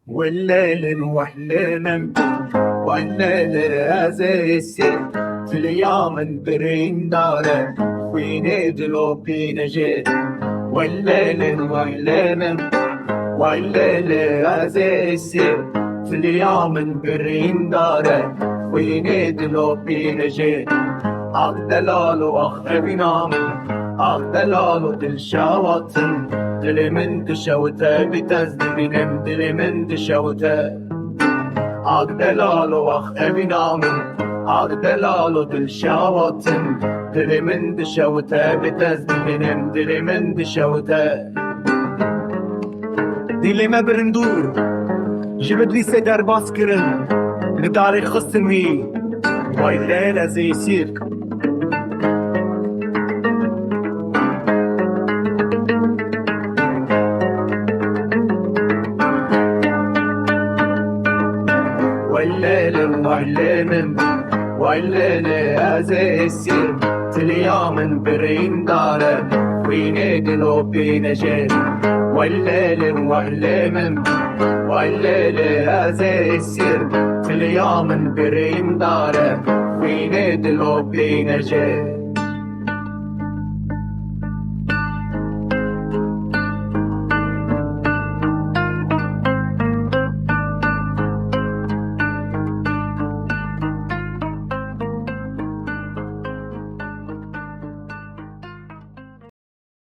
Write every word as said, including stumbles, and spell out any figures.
Wellêlin wehlênin, wellêlê ez ê sîr, tiliya min birîndar e, xwînê dilopîne jê. Wellêlin wehlênin, wellêlê ez ê sîr, tiliya min birîndar e, xwînê dilopîne jê. Ax delalo, ax evîna min, ax delalo, dilşawatin. Dilê min dişewite, bît ez dimînim, dilê min dişewite. Ax delalo, ax evîna min, ax delalo, dilşawatin. Dilê min dişewite, bît ez dimînim, dilê min dişewite. Dilê me birindû, ji Bidlîsê derbas kirin, li darê xistin wî, way lê ez ê sîr. Wellêlin wehlênin, wellêlê ez ê sîr, tiliya min birîndar e, xwînê dilopîne jê. Wellêlin wehlênin, wellêlê ez ê sîr, tiliya min birîndar e, xwînê dilopîne jê.